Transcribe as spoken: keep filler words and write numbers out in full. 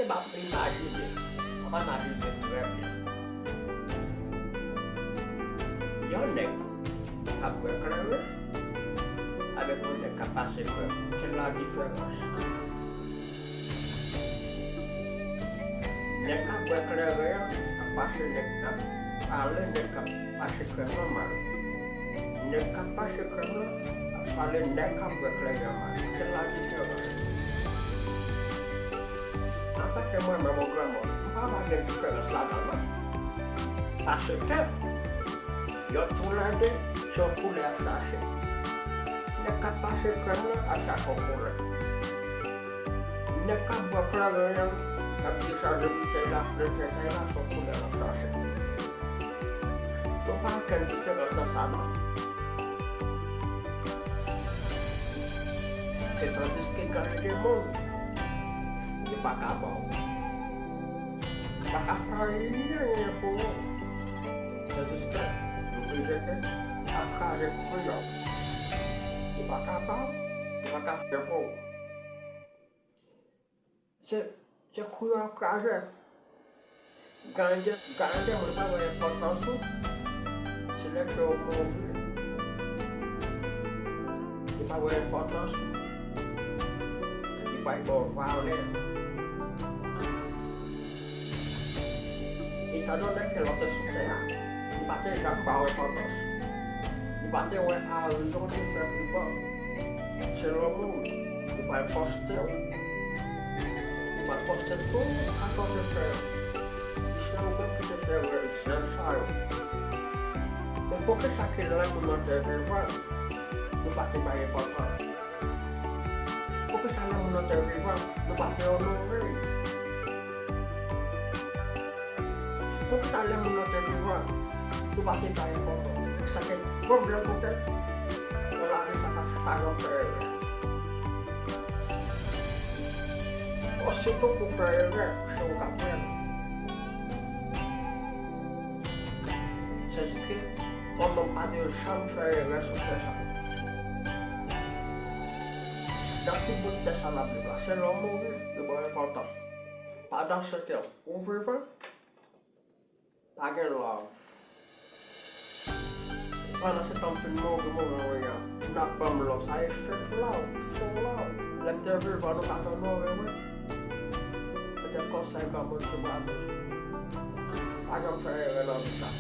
M ap imajine, m ap analize trè byen. Yon nèg k ap bwè kleren avèk yon nèg k ap pase krèm, ki ladiferans? Nèg k ap bwè kleren an ap pase nèg, ap pale nèg k ap pase krèm nan mal. Nèg k ap pase krèm nan ap pale nèg k ap bwè kleren an mal. Ki ladiferans? Antanke mwen menm, yon granmoun, m pa wè gen diferans ladan l non. Paske yo toulède se yon koulè y ap chache. Nèg k ap pase krèm nan ap chache yon koulè. Nèg k ap bwè kleren an, k ap dechaje boutèy la, fle tètèy la, se yon koulè l ap chache. Yo pa okenn diferans nan sa non. Se tandiske gen de moun, yo pa ka ba w. Yo pa ka fè anyen pou ou. Se jis ke yo oblije ke ap kraze koukou yo. Yo pa ka ba w, yo pa ka fè pou ou. Se, se kou yo ap kraze. Gen de, gen de moun pa wè enpòtans ou. Se lè ke w mouri. Yo pa wè enpòtans ou. Yo pa ba w valè. Etandone ke lè w te sou tè a, yo pa te janm ba w enpòtans. Yo pa te wè a rezon de fè ki bon. Se lè w mouri, yo pral poste w. Yo pral poste tout sa ke w te fè yo. Ki se ou menm ki te fè rèv sa yo. Men poukisa ke lè moun nan te vivan, nou pa te bay enpòtans? Poukisa lè moun nan te vivan, nou pa te onore? Poukisa lè moun nan te vivan, nou pa te bay enpòtans? Paske gon byen kote nan lavi sa pa, pa janm fè erè. Ositou pou fè erè, se ou k ap pran. Se jis ke yon nonm pa dwe janm fè erè sou tè sa. Nan ti bout tè sa n ap viv la, se lè w mouri, yo ba w enpòtans. Pandan se tan ou vivan, pa gen love. Pandan se tan m fin mouri, mouri, mouri an, n ap ban m love. Sa e fake love, fo love. Lè m te vivan, nou pa t onore mwen. Se te konsèy granmoun ki ba m. Pa janm fè erè nan vi sa.